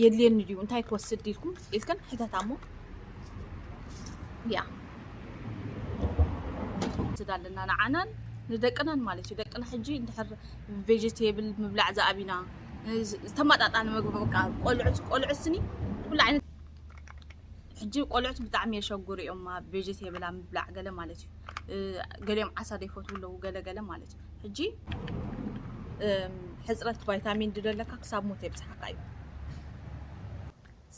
የድልየኒ ድዩ፣ እንታይ ክወስድ ኢልኩም ኢልክን ሕተታ እሞ። ያ ስድ ኣለና ንዓናን ንደቅናን ማለት እዩ። ደቅና ሕጂ እንድሕር ቬጀቴብል ምብላዕ ዝኣቢና ዝተመጣጣነ መግቢ በቃ ቆልዑት ቆልዑት ስኒ ኩሉ ዓይነት ሕጂ ቆልዑት ብጣዕሚ የሸጉሩ እዮም ኣብ ቬጀቴብል ኣብ ምብላዕ ገለ ማለት እዩ። ገሊኦም ዓሳ ዘይፈትዉ ኣለዉ ገለ ገለ ማለት እዩ። ሕጂ ሕፅረት ቫይታሚን ድደለካ ክሳብ ሞት የብፅሓካ እዩ።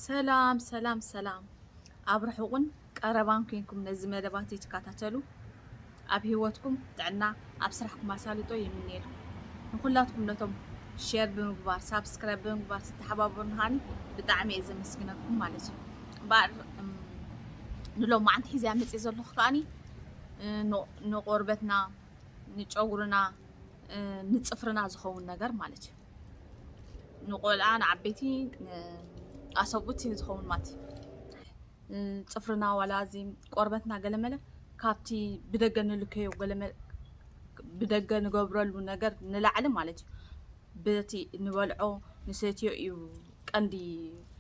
ሰላም ሰላም ሰላም። ኣብ ርሑቕን ቀረባን ኮንኩም ነዚ መደባት ትከታተሉ ኣብ ህይወትኩም ጥዕና ኣብ ስራሕኩም ኣሳልጦ ይምነየልኩም። ንኩላትኩም ነቶም ሼር ብምግባር ሳብስክራይብ ብምግባር ዝተሓባበሩን ሃኒ ብጣዕሚ እየ ዘመስግነኩም ማለት እዩ። እምበኣር ንሎማዓንቲ ሒዘ መፅእ ዘለኹ ከዓኒ ንቆርበትና ንጨጉርና ንፅፍርና ዝኸውን ነገር ማለት እዩ። ንቆልዓ ንዓበይቲ ኣሰብኡት ዝኸውን ማለት እዩ። ፅፍርና ዋላ እዚ ቆርበትና ገለመለ ካብቲ ብደገ ንልከዮ ብደገ ንገብረሉ ነገር ንላዕሊ ማለት እዩ። በቲ ንበልዖ ንሰትዮ እዩ ቀንዲ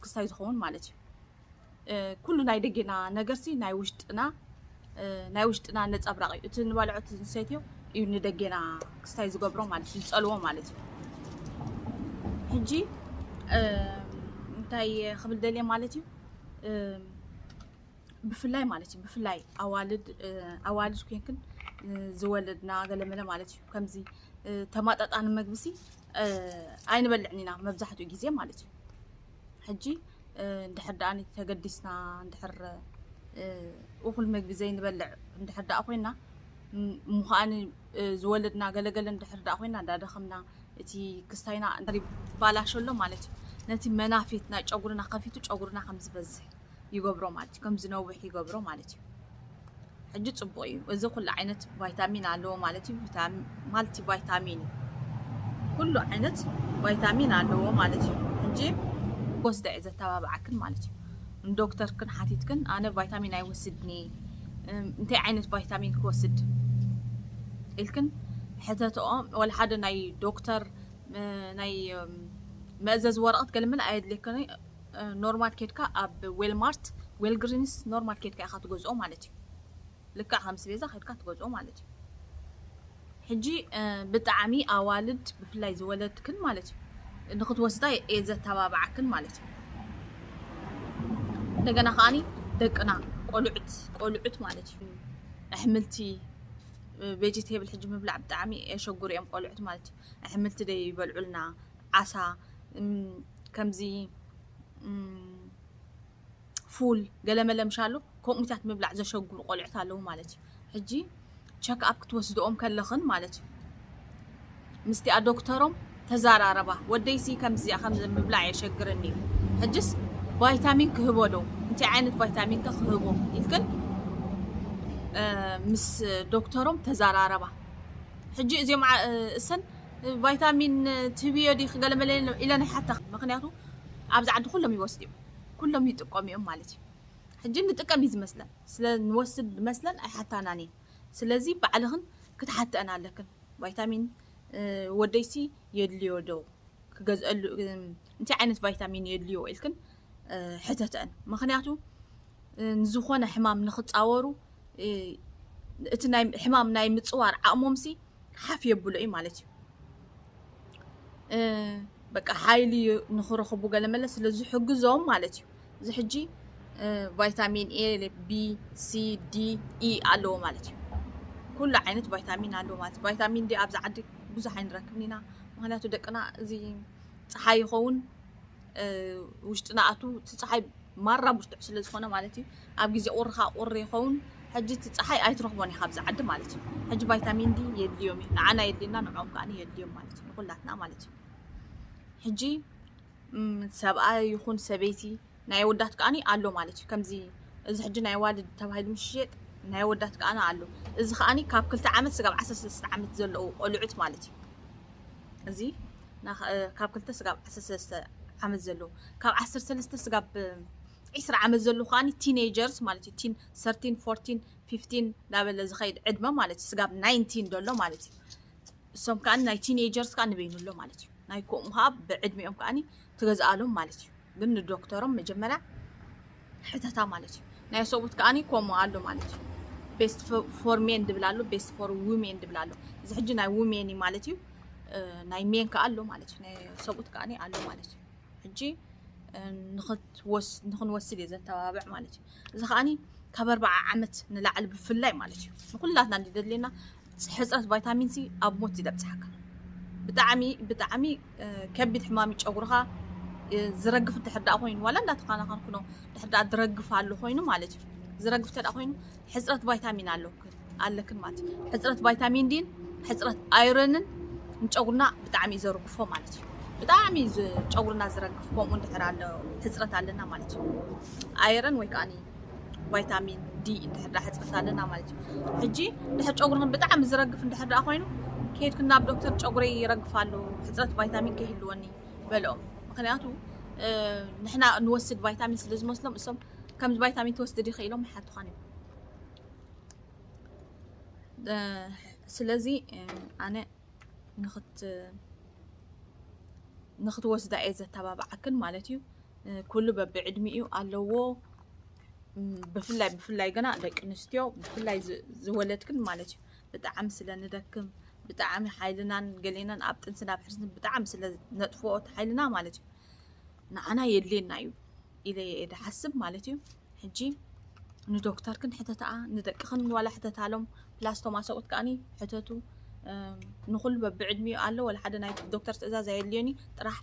ክስታይ ዝኸውን ማለት እዩ። ኩሉ ናይ ደጌና ነገርሲ ናይ ውሽጥና ናይ ውሽጥና ነፀብራቕ እዩ። እቲ ንበልዖ እቲ ንሰትዮ እዩ ንደጌና ክስታይ ዝገብሮ ማለት እዩ፣ ዝፀልዎ ማለት እዩ። ሕጂ እንታይ ክብል ደልየ ማለት እዩ፣ ብፍላይ ማለት እዩ ብፍላይ ኣዋልድ ኣዋልድ ኮንክን ዝወለድና ገለመለ ማለት እዩ ከምዚ ተማጣጣኒ መግብሲ ኣይንበልዕን ኢና መብዛሕትኡ ግዜ ማለት እዩ። ሕጂ እንድሕር ደኣ ተገዲስና እንድሕር እኹል መግቢ ዘይንበልዕ እንድሕር ደኣ ኮይና ምዃኒ ዝወለድና ገለገለ እንድሕር ደኣ ኮይና እንዳደኸምና እቲ ክስታይና ባላሸሎ ማለት እዩ። ነቲ መናፊት ናይ ጨጉርና ከፊቱ ጨጉርና ከም ዝበዝሕ ይገብሮ ማለት እዩ። ከም ዝነውሕ ይገብሮ ማለት እዩ። ሕጂ ፅቡቕ እዩ። እዚ ኩሉ ዓይነት ቫይታሚን ኣለዎ ማለት እዩ። ማልቲ ቫይታሚን እዩ። ኩሉ ዓይነት ቫይታሚን ኣለዎ ማለት እዩ። ሕጂ ወስደ እየ ዘተባብዓክን ማለት እዩ። ንዶክተርክን ሓቲትክን ኣነ ቫይታሚን ኣይወስድኒ እንታይ ዓይነት ቫይታሚን ክወስድ ኢልክን ሕተትኦም። ወላ ሓደ ናይ ዶክተር ናይ መእዘዚ ወረቐት ገለመለ ኣየድልየክን። ኖርማል ኬድካ ኣብ ዌልማርት ዌልግሪንስ ኖርማል ኬድካ ኢኻ ትገዝኦ ማለት እዩ። ልክዕ ከም ስቤዛ ኬድካ ትገዝኦ ማለት እዩ። ሕጂ ብጣዕሚ ኣዋልድ ብፍላይ ዝወለድክን ማለት እዩ ንክትወስዳ እየ ዘተባብዓክን ማለት እዩ። እንደገና ከዓኒ ደቅና ቆልዑት ቆልዑት ማለት እዩ ኣሕምልቲ ቬጀቴብል ሕጂ ምብላዕ ብጣዕሚ የሸጉሩ እዮም ቆልዑት ማለት እዩ። ኣሕምልቲ ደይበልዑልና ዓሳ ከምዚ ፉል ገለመለ ምሻሉ ከምኡታት ምብላዕ ዘሸግሩ ቆልዑት ኣለዉ ማለት እዩ። ሕጂ ቸክ ኣፕ ክትወስድኦም ከለኽን ማለት እዩ ምስቲኣ ዶክተሮም ተዛራረባ። ወደይሲ ከምዚኣ ከም ምብላዕ የሸግረኒ እዩ። ሕጅስ ቫይታሚን ክህቦ ዶ እንታይ ዓይነት ቫይታሚን ከ ክህቦ ኢልክን ምስ ዶክተሮም ተዛራረባ። ሕጂ እዚኦም እሰን ቫይታሚን ትህብዮ ዲ ክገለመለ ኢለን ኣይሓታ። ምክንያቱ ኣብዚ ዓዲ ኩሎም ይወስድ እዮም፣ ኩሎም ይጥቀሙ እዮም ማለት እዩ። ሕጂ ንጥቀም እዩ ዝመስለን፣ ስለ ንወስድ ዝመስለን ኣይሓታናን እየን። ስለዚ ባዕልኽን ክትሓተአን ኣለክን። ቫይታሚን ወደይሲ የድልዮ ዶ ክገዝአሉ እንታይ ዓይነት ቫይታሚን የድልዮ ኢልክን ሕተተአን። ምክንያቱ ንዝኾነ ሕማም ንክፃወሩ እቲ ናይ ሕማም ናይ ምፅዋር ዓቕሞምሲ ሓፍ የብሎ እዩ ማለት እዩ። በቃ ሓይሊ ንክረኽቡ ገለመለ ስለ ዝሕግዞም ማለት እዩ። እዚ ሕጂ ቫይታሚን ኤ፣ ቢ፣ ሲ፣ ዲ፣ ኢ ኣለዎ ማለት እዩ። ኩሉ ዓይነት ቫይታሚን ኣለዎ ማለት እዩ። ቫይታሚን ዲ ኣብዚ ዓዲ ብዙሕ ኣይንረክብን ኢና። ምክንያቱ ደቅና እዚ ፀሓይ ይኸውን ውሽጥና ኣቱ እቲ ፀሓይ ማራ ብርቱዕ ስለ ዝኾነ ማለት እዩ። ኣብ ግዜ ቁሪ ከዓ ቁሪ ይኸውን። ሕጂ እቲ ፀሓይ ኣይትረኽቦን ኢኻ ኣብዚ ዓዲ ማለት እዩ። ሕጂ ቫይታሚን ዲ የድልዮም እዩ። ንዓና የድልየና ንዕኦም ከዓ የድልዮም ማለት እዩ። ንኩላትና ማለት እዩ። ሕጂ ሰብኣይ ይኹን ሰበይቲ ናይ ወዳት ከዓኒ ኣሎ ማለት እዩ። ከምዚ እዚ ሕጂ ናይ ዋልድ ተባሂሉ ምሽየጥ ናይ ወዳት ከዓኒ ኣሎ። እዚ ከዓኒ ካብ ክልተ ዓመት ስጋብ ዓሰርተ ሰለስተ ዓመት ዘለዉ ቆልዑት ማለት እዩ። እዚ ካብ ክልተ ስጋብ ዓሰርተ ሰለስተ ዓመት ዘለዉ፣ ካብ ዓሰርተ ሰለስተ ስጋብ ዒስራ ዓመት ዘለዉ ከዓኒ ቲኔጀርስ ማለት እዩ። ቲን ሰርቲን ፎርቲን ፊፍቲን እንዳበለ ዝኸይድ ዕድመ ማለት እዩ። ስጋብ ናይንቲን ዘሎ ማለት እዩ። እሶም ከዓኒ ናይ ቲኔጀርስ ከዓ ንበይኑ ኣሎ ማለት እዩ። ናይ ከምኡ ከዓ ብዕድሚኦም ከዓኒ ትገዝኣሎም ማለት እዩ። ግን ንዶክተሮም መጀመርያ ሕተታ ማለት እዩ። ናይ ሰብኡት ከዓኒ ከምኡ ኣሎ ማለት እዩ። ቤስት ፎር ሜን ድብል ኣሎ፣ ቤስት ፎር ውሜን ድብል ኣሎ። እዚ ሕጂ ናይ ውሜን እዩ ማለት እዩ። ናይ ሜን ከኣ ኣሎ ማለት እዩ። ናይ ሰብኡት ከዓኒ ኣሎ ማለት እዩ። ሕጂ ንክንወስድ እየ ዘተባብዕ ማለት እዩ። እዚ ከዓኒ ካብ ኣርባዓ ዓመት ንላዕሊ ብፍላይ ማለት እዩ። ንኩላትና እንዲ ደድሌና ሕፅረት ቫይታሚን ሲ ኣብ ሞት ይደብፅሓካ። ብጣዕሚ ብጣዕሚ ከቢድ ሕማም ጨጉርኻ ዝረግፍ እንድሕር ደኣ ኮይኑ፣ ዋላ እንዳተኻናኸንኩ ነው፣ እንድሕር ደኣ ዝረግፍ ኣሎ ኮይኑ ማለት እዩ። ዝረግፍ እንተ ደኣ ኮይኑ ሕፅረት ቫይታሚን ኣለክን ኣለክን ማለት እዩ። ሕፅረት ቫይታሚን ዲን ሕፅረት ኣይረንን ንጨጉርና ብጣዕሚ እዩ ዘርግፎ ማለት እዩ። ብጣዕሚ እዩ ዝ- ጨጉርና ዝረግፍ ከምኡ እንድሕር ኣሎ ሕፅረት ኣለና ማለት እዩ። ኣይረን ወይ ከዓ ቫይታሚን ዲ እንድሕር ደኣ ሕፅረት ኣለና ማለት እዩ። ሕጂ ድሕር ጨጉርኽን ብጣዕሚ ዝረግፍ እንድሕር ደኣ ኮይኑ ከይድክን ናብ ዶክተር ጨጉረይ ይረግፍ ኣሎ ሕፅረት ቫይታሚን ከይህልወኒ በልኦም። ምክንያቱ ንሕና ንወስድ ቫይታሚን ስለ ዝመስሎም እሶም ከምዚ ቫይታሚን ትወስድ ዲኺ ኢሎም ይሓቱኻን እዮም። ስለዚ ኣነ ንክት ንክትወስዳ እየ ዘተባብዓክን ማለት እዩ። ኩሉ በብዕድሚኡ ኣለዎ። ብፍላይ ብፍላይ ግና ደቂ ኣንስትዮ ብፍላይ ዝወለድክን ማለት እዩ ብጣዕሚ ስለ ንደክም ብጣዕሚ ሓይልናን ገሌናን ኣብ ጥንስን ኣብ ሕርስን ብጣዕሚ ስለ ነጥፍኦ እቲ ሓይልና ማለት እዩ ንዓና የድልየና እዩ ኢለ እየ ዝሓስብ ማለት እዩ። ሕጂ ንዶክተርክን ሕተታኣ ንደቅኽን ዋላ ሕተታሎም ፕላስ ቶም ኣሰብኡት ከዓኒ ሕተቱ። ንኹሉ በብዕድሚኡ ኣሎ ወላ ሓደ ናይ ዶክተር ትእዛዝ ኣየድልዮኒ ጥራሕ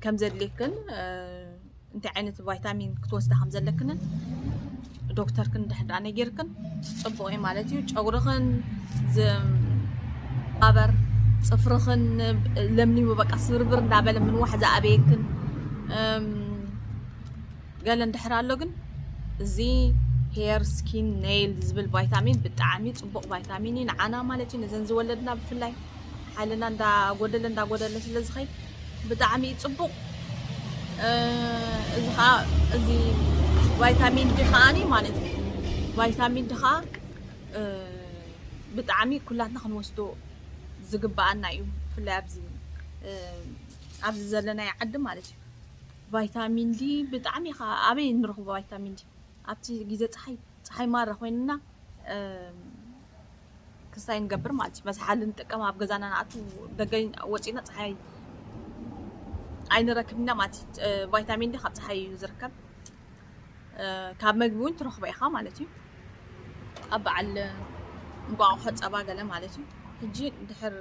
ከም ዘድልየክን እንታይ ዓይነት ቫይታሚን ክትወስዳ ከም ዘለክንን ዶክተርክን ድሕር ደኣ ነጊርክን ፅቡቕ እዩ ማለት እዩ። ጨጉርኽን ዝባበር ፅፍርኽን ለምሊሙ በቃ ስብርብር እንዳበለ ምንዋሕ ዝኣበየክን ገለ እንድሕር ኣሎ ግን እዚ ሄር ስኪን ኔይል ዝብል ቫይታሚን ብጣዕሚ ፅቡቕ ቫይታሚን እዩ ንዓና ማለት እዩ። ነዘን ዝወለድና ብፍላይ ሓይልና እንዳጎደለ እንዳጎደለ ስለ ዝኸይድ ብጣዕሚ እዩ ፅቡቕ። እዚ ከዓ እዚ ቫይታሚን ዲ ከዓኒ ማለት እዩ ቫይታሚን ዲ ከዓ ብጣዕሚ ኩላትና ክንወስዶ ዝግበኣና እዩ። ብፍላይ ኣብዚ ኣብዚ ዘለናዮ ዓዲ ማለት እዩ ቫይታሚን ዲ ብጣዕሚ ኢኻ ኣበይ ንረኽቦ ቫይታሚን ዲ ኣብቲ ግዜ ፀሓይ ፀሓይ ማራ ኮይንና ክስታይ ንገብር ማለት እዩ። መዝሓሊ ንጥቀም ኣብ ገዛና ንኣቱ ደገ ወፂና ፀሓይ ኣይንረክብና ማለት እዩ። ቫይታሚን ዲ ካብ ፀሓይ እዩ ዝርከብ። ካብ መግቢ እውን ትረኽቦ ኢኻ ማለት እዩ። ኣብ በዓል እንቋቑሖ ፀባ ገለ ማለት እዩ። ሕጂ ድሕር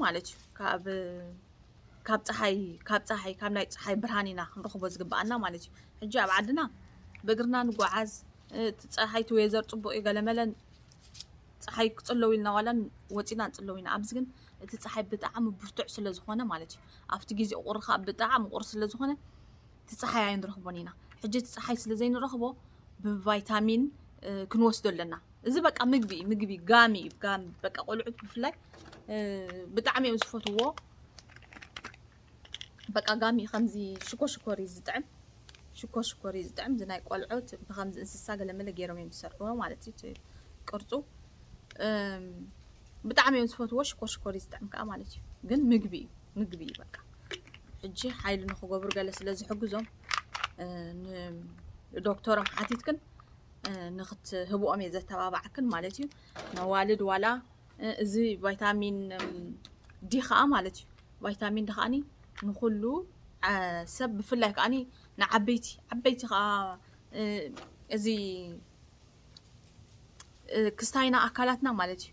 ማለት እዩ ካብ ካብ ፀሓይ ካብ ፀሓይ ካብ ናይ ፀሓይ ብርሃን ኢና ክንረኽቦ ዝግበኣና ማለት እዩ። ሕጂ ኣብ ዓድና ብእግርና ንጓዓዝ እቲ ፀሓይ እቲ ዌዘር ፅቡቕ እዩ ገለመለን ፀሓይ ክፅለው ኢልና ዋላ ወፂና ንፅለው ኢና። ኣብዚ ግን እቲ ፀሓይ ብጣዕሚ ብርቱዕ ስለ ዝኾነ ማለት እዩ ኣብቲ ግዜ ቁሪ ከዓ ብጣዕሚ ቁሪ ስለ ዝኾነ እቲ ፀሓይ ኣይንረኽቦን ኢና። ሕጂ እቲ ፀሓይ ስለ ዘይንረኽቦ ብቫይታሚን ክንወስዶ ኣለና። እዚ በቃ ምግቢ እዩ፣ ምግቢ ጋሚ እዩ፣ ጋሚ በቃ ቆልዑት ብፍላይ ብጣዕሚ እዮም ዝፈትዎ። በቃ ጋሚ ከምዚ ሽኮር ሽኮር እዩ ዝጥዕም፣ ሽኮር ሽኮር እዩ ዝጥዕም። እዚ ናይ ቆልዑት ብከምዚ እንስሳ ገለመለ ገይሮም እዮም ዝሰርሕዎ ማለት እዩ እቲ ቅርፁ። ብጣዕሚ እዮም ዝፈትዎ፣ ሽኮር ሽኮር እዩ ዝጥዕም ከዓ ማለት እዩ። ግን ምግቢ እዩ፣ ምግቢ እዩ በቃ። ሕጂ ሓይሊ ንክገብሩ ገለ ስለ ዝሕግዞም ዶክተሮም ሓቲትክን ንክትህብኦም እየ ዘተባባዕክን ማለት እዩ። ነዋልድ ዋላ እዚ ቫይታሚን ዲ ከዓ ማለት እዩ። ቫይታሚን ዲ ከዓኒ ንኩሉ ሰብ ብፍላይ ከዓኒ ንዓበይቲ ዓበይቲ ከዓ እዚ ክስታይና ኣካላትና ማለት እዩ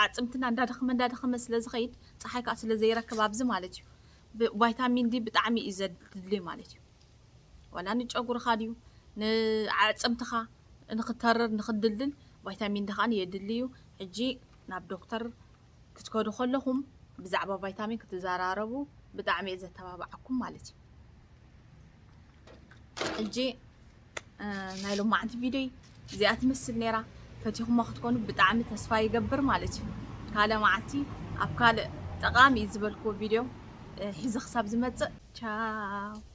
ኣዕፅምትና እንዳደኸመ እንዳደኸመ ስለ ዝኸይድ ፀሓይ ከዓ ስለ ዘይረክብ ኣብዚ ማለት እዩ ቫይታሚን ዲ ብጣዕሚ እዩ ዘድሊ ማለት እዩ። ዋላ ንጨጉርኻ ድዩ ንኣዕፅምትኻ ንክተርር ንክድልድል ቫይታሚን ዲ ከዓ የድሊ እዩ። ሕጂ ናብ ዶክተር ክትከዱ ከለኹም ብዛዕባ ቫይታሚን ክትዘራረቡ ብጣዕሚ እየ ዘተባብዓኩም ማለት እዩ። ሕጂ ናይ ሎማዓንቲ ቪድዮይ እዚኣ ትመስል ነይራ። ፈቲኹማ ክትኮኑ ብጣዕሚ ተስፋ ይገብር ማለት እዩ። ካልእ መዓልቲ ኣብ ካልእ ጠቓሚ እዩ ዝበልክዎ ቪድዮ ሒዘ ክሳብ ዝመፅእ ቻው።